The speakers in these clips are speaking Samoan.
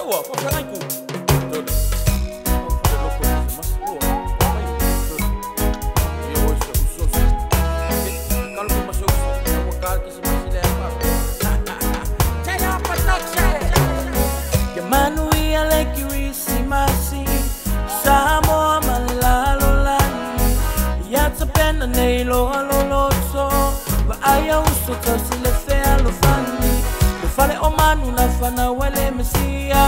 2, faafeagai ku. 3. Au le loko se mas. 2. Mai. 3. Ia oi se uso se. Kalau ko masuk se. Ua kar kisi masile apa. Tena patak. Ia manuia le Kirisimasi, Samoa ma le lalolagi. Ia tapena nei loa loloto, vaaia uso tausi le fealofani. Le fale o manu na fanau ai le Mesia,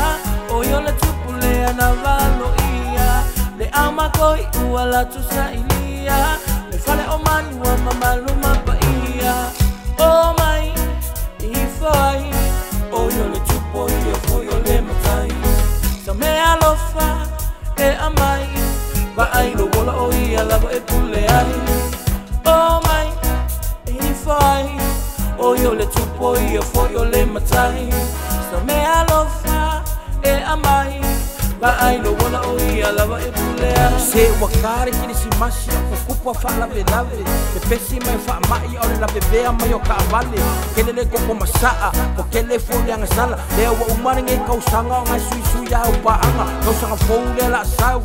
o ia o le tupu lea na valoia. Le aumakoi ua latou sailia, le fale o manu a mamalu ma paia. O mai ifo ai, o ia o le tupu o ia foi o le matai. Sa mea alofa e aumai, vaai lou ola o ia lava e pule ai. O mai ifo ai, o ia o le tupu o ia foi o le matai. Sa mea alofa e aumai, vaai lou ola o ia lava e pule ai. Se ua kare kirisimasi o kukupu a faalavelave pepesi mai faamaʻi o le lavevea mai o kaavale kele le koko masaʻa ko kele fo le agasala lea ua uma legei kausaga o gae suisui au paaga tausaga fou lea laasau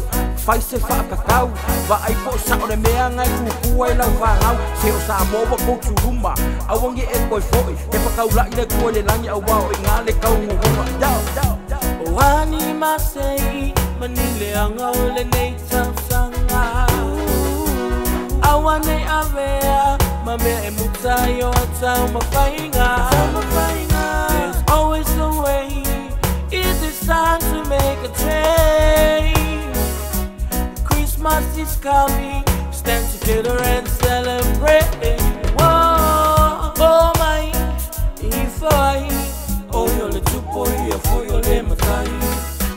fai se faakakau vaai po o saʻo le mea gae kukua ai lau fagau se o Samoa ua koutuluma auagi e koe foʻi e fakaulaʻi le kua i le lagi auā o igā le kauguguga. O ani masei manile anga o lenei tausaga. Aua nei avea ma mea e muta ai o taumafaiga. There's always a way. It is time to make a change. Christmas is coming. Stand together and celebrate. Whoa, oh mai ifo ai, o ia o le tupu o ia foi o le matai.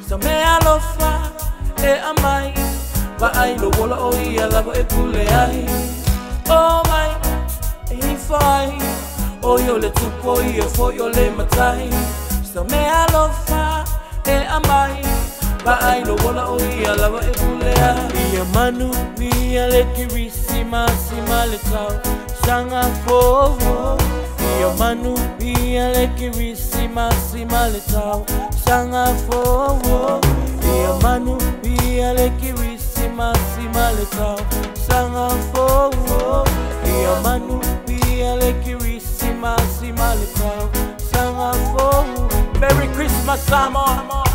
Sa mea alofa e aumai, vaai lou ola o ia lava e pule ai. O mai ifo ai, o ia o le tupu o ia foi o le matai. Sa mea alofa e aumai, vaai lou ola o ia lava e pule ai. Ia manuia le Kirisimasi ma le tausaga fou. Ia manuia le Kirisimasi ma le tausaga fou. Ia manuia le Kirisimasi ma le tausaga fou. Ia manuia le Kirisimasi ma le tausaga fou. Merry Christmas, Samoa.